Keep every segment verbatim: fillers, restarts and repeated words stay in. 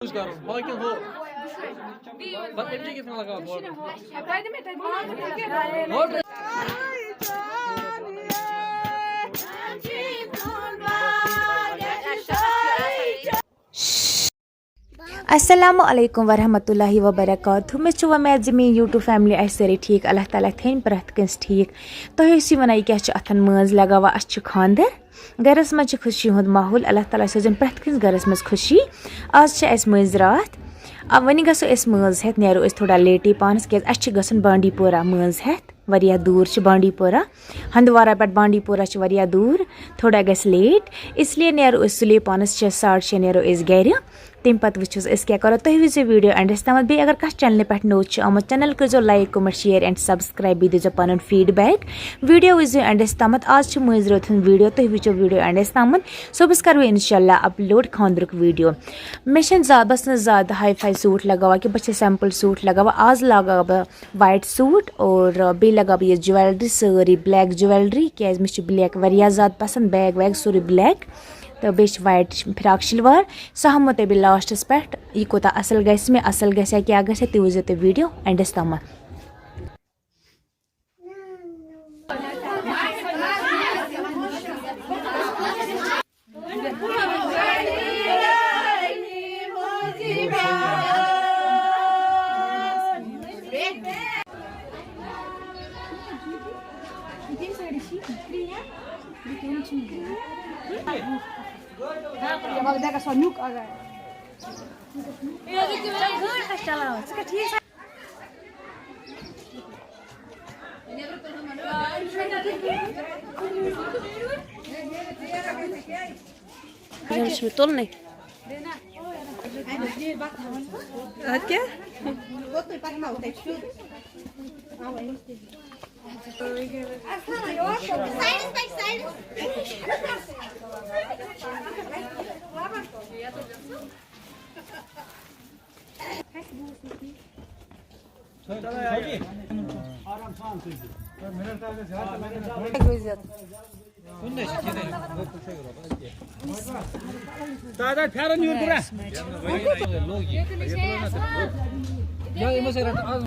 Use کَرُن، باقٕے ہُہ۔ پَتہٕ أمۍ کِتھ کٔنۍ لگاو بورڈ؟ السلام علیکم ورحمۃ اللہ وبرکاتہ۔ مےٚ چھُ وۄمید زِ میٲنۍ YouTube family آسہِ سٲرٕے ٹھیٖک۔ اللہ تعالیٰ تھٲیِن پرٛٮ۪تھ کٲنٛسہِ ٹھیٖک۔ تُہۍ ٲسِو وَنان، یہِ کیٛاہ چھِ اَتھَن مٲنٛز لگاوان؟ اَسہِ چھُ خانٛدر۔ گَرَس منٛز چھِ خوشی ہُنٛد ماحول۔ اللہ تعالیٰ سوزِن پرٛٮ۪تھ کٲنٛسہِ گَرَس منٛز خوشی۔ آز چھِ اَسہِ مٲنٛزِ راتھ۔ آ، وۄنۍ گژھو أسۍ مٲنٛز ہٮ۪تھ، نیرو أسۍ تھوڑا لیٹٕے پانَس، کیٛازِ اَسہِ چھِ گژھُن بانڈی پورہ مٲنٛز ہٮ۪تھ۔ واریاہ دوٗر چھِ بانڈی پورہ، ہندوارہ پٮ۪ٹھ بانڈی پورہ چھِ واریاہ دوٗر، تھوڑا گژھِ لیٹ، اس لیے نیرو أسۍ سُلے پانَس شےٚ، ساڑٕ شےٚ نیرو أسۍ گَرِ۔ تَمہِ پَتہٕ وٕچھو أسۍ کیٛاہ کَرو۔ تُہۍ وٕچھزیو video end-س تامَتھ۔ بیٚیہِ اگر کانٛہہ channel پٮ۪ٹھ نوٚو چھُ آمُت، channel کٔرۍزیو like، comment، share and subscribe، بیٚیہِ دیٖزیو پَنُن feedback۔ Video وٕچھزیو end-س تامَتھ۔ آز چھُ مٲنٛزِ رٲژ ہُنٛد video، تُہۍ وٕچھِو video end-س تامَتھ۔ صُبحَس کَرو اِنشاء اللہ upload خانٛدرُک video۔ مےٚ چھَنہٕ زا-، بہٕ ٲسٕس نہٕ زیادٕ high-fi suit لگاوان کینٛہہ، بہٕ چھَس simple suit لگاوان۔ آز لاگاو بہٕ white suit اور بیٚیہِ لگاو بہٕ یہِ jewellery سٲرٕے black jewellery، کیٛازِ مےٚ چھِ black واریاہ زیادٕ پسنٛد، bag ویگ سورُے black، تہٕ بیٚیہِ چھِ white فراک شلوار۔ سُہ ہاوہو تۄہہِ بہٕ last-س پٮ۪ٹھ، یہِ کوٗتاہ اصل گژھِ مےٚ، اصل گژھِ یا کیٛاہ گژھِ، تہِ وٕچھزیو تُہۍ video end-س تامَتھ۔ یہِ چھُ مےٚ تُلنٕے۔ اَدٕ کیٛاہ؟ دادا، پھیرن یور برا۔ یا یِمو سۭتۍ رَٹو آز۔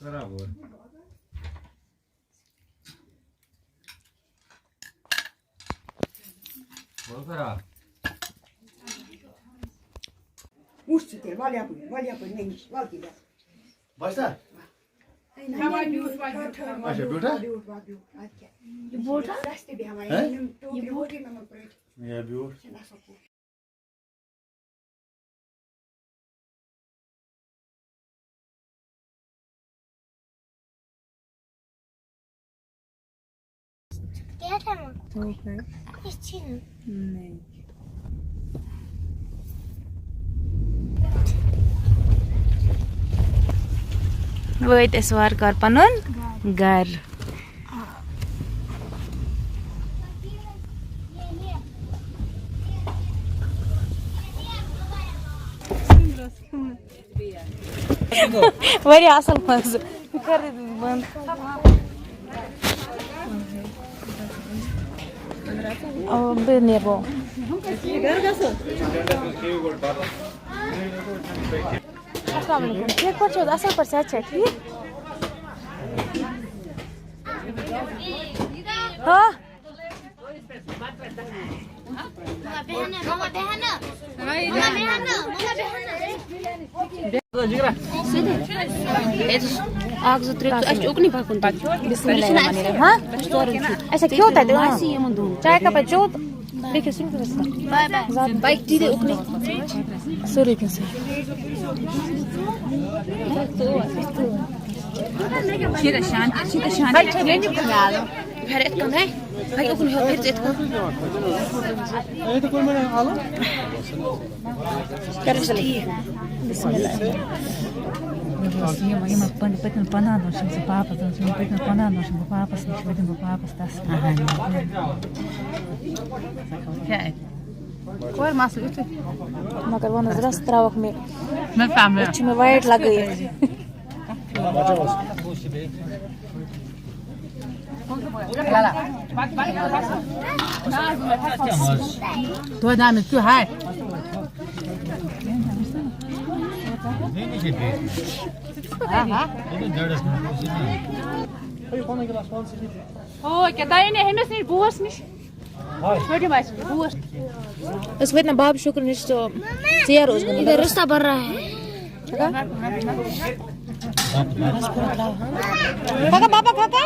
برابر۔ وَل خراب۔ وٕچھ ژٕ تیٚلہِ، وَل یَپٲرۍ، وَل یَپٲرۍ مےٚ نِش، وَل تہِ گژھ۔ بَس سا۔ ہے، نہ، مےٚ بیوٗٹھ، وَل بیوٗٹھ، اَدٕ کیٛاہ؟ یہِ بوٹا؟ سَستہٕ بیٚہوان، ہہ؟ یِم ٹوٗپہِ ووٗپہِ مےٚ مَہ پرٛٲرِو۔ یا بیوٗٹھ۔ چھِنہٕ اَصٕل پٲٹھۍ۔ کیٛاہ کھٮ۪مو؟ ٹھیٖک ہے۔ أسۍ چھِنہٕ۔ نہیں۔ وٲتۍ أسۍ وارٕ کارٕ پَنُن گَرٕ۔ واریاہ اَصٕل مَزٕ۔ بہٕ کَرٕ یہِ بنٛد۔ آ، بہٕ نیرٕ۔ السلام علیکم۔ ٹھیٖک پٲٹھۍ چھِو حظ؟ اَصٕل پٲٹھۍ، صحت چھا ٹھیٖک؟ ہا؟ اکھ، زٕ، ترٛےٚ، ژٕ، اَسہِ چھُ اُکنُے پَکُن پَتہٕ۔ بسم اللہ الرحمن الرحیم۔ ہاں؟ اَسہِ چھُ ژورَن چھُ۔ اَسہِ کھیوٚو تَتہِ، ہاں۔ آسہِ یِمَن دۄن۔ چاے کَپا چیوٚو تہٕ بیٚیہِ کھیوٚو سِنۍ تہٕ بِسکوٗٹ۔ بَے، بَے۔ بَے، تی دِ اُکنُے۔ سورُے کینٛہہ سۭتۍ۔ شیٖرا شانتی، شیٖرا شانتی۔ پھر یِتھ کٔنۍ، ہے، ہے، اُکُن ہیوٚر، پھر ژٕ یِتھ کٔنۍ۔ کر ٹھیٖک۔ بسم اللہ۔ یِمن، یِمن پن-، پٔتمٮ۪ن پنٛدہن دۄہن چھُنہٕ سُہ واپس، دَپان چھُ، یِمن پٔتمٮ۪ن پنٛدہن دۄہن چھُنہٕ بہٕ واپس نِش، وۄنۍ دِمہٕ بہٕ واپس تس۔ اہن۔ کیٛاہ؟ کورِ مسلہٕ یُتھُے۔ مگر وَن حظ، رَس ترٛاوَکھ مےٚ۔ مےٚ ترٛاو مےٚ۔ أتھۍ چھِ مےٚ وایِٹ لَگٲیِتھ۔ توتہِ آو مےٚ تیُتھ ہاے۔ ہو، کیٛاہ دَے نے ہُمِس نِش، بوس نِش۔ أسۍ وٲتۍ نہ باب شُکرُن نِش، سُہ ژیر اوس گوٚمُت۔ ادھر رستہ بھر رہا ہے۔ پکا، پکا، پکا۔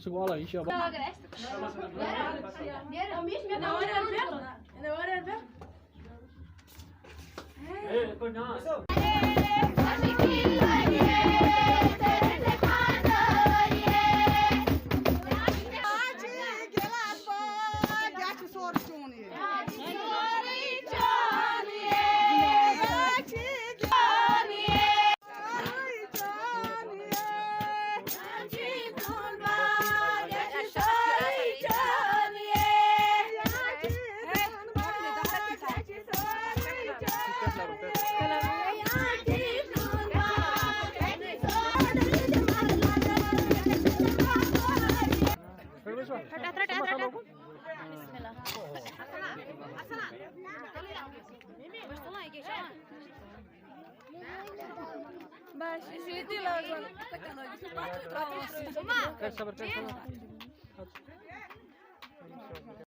سُہ والان، یہِ چھُ بس، یہِ چھُ ییٚتی لاگُن۔ کر صبر، کر صبر۔